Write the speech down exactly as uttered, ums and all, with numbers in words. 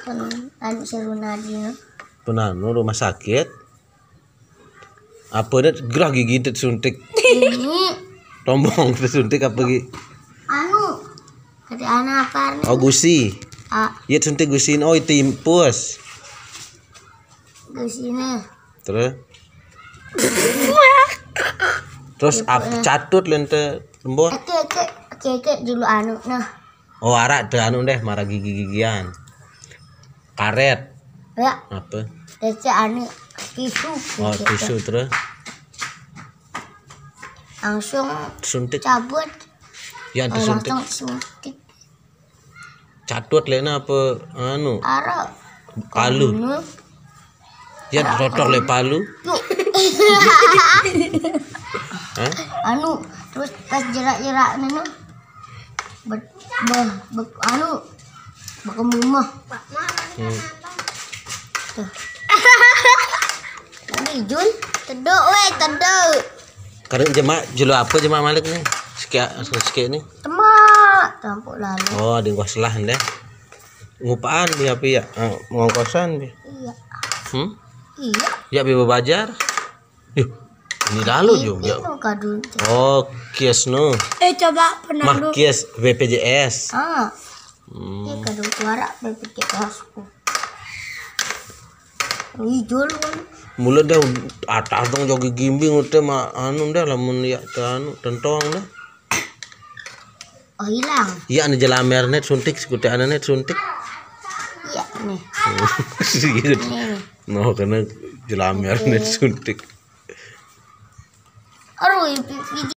Kan anu si Runadi no. Penanu rumah sakit. Apa dah gerah gigi tet suntik? Ini Tombong tet suntik apa gi? Anu. Kata anak apa ni? Oh, gusi. Ah, Iya suntik gusi. Oh, itu impus. Di sini. Terus? Terus ap catut lente lembur. Oke, oke, oke, oke, dulu anu nah. Oh, arak teu anu deh, marah gigi-gigian. Karet. Ya, Apa? Tece anu tisu. Oh, Gitu. Tisu terus. Langsung Suntik. Cabut. Ya, Oh, disuntik. Langsung suntik. Catut lena apa anu? Arak. Palu. Anu. Ya rotok le palu. Yuk. Hah? Anu, terus pas jerak-jerak nenu. Bet, beh, bek, anu. Bekemumah. Hmm. Tuh. Ini Jun. Teduk weh, teduk. Kadang jemak jelo apa jemak malik nih? Sekian sekian nih. Temak, tampuk lalu. Oh, di gua selah deh. Ngupaan dia apa ya? Ah, ngongkosan dia. Iya. Hmm? Iya. Ya, biar bajar. Yuh, ini lalu juga. Itu kadun. Oh, kies no. Eh, coba pernah Mah dulu. Kies B P J S. Ah, Hmm. Ini kadun suara B P J S ku. Wih, jol kan. Mula dah atas dong jogi gimbing udah mah anu dah lamun ya teu anu tentong dah. Oh, hilang. Iya anu jelamer net suntik sekuteana net suntik. Iya nih. Sih gitu. Nih. No karena jelamer net suntik. Aduh, ipi-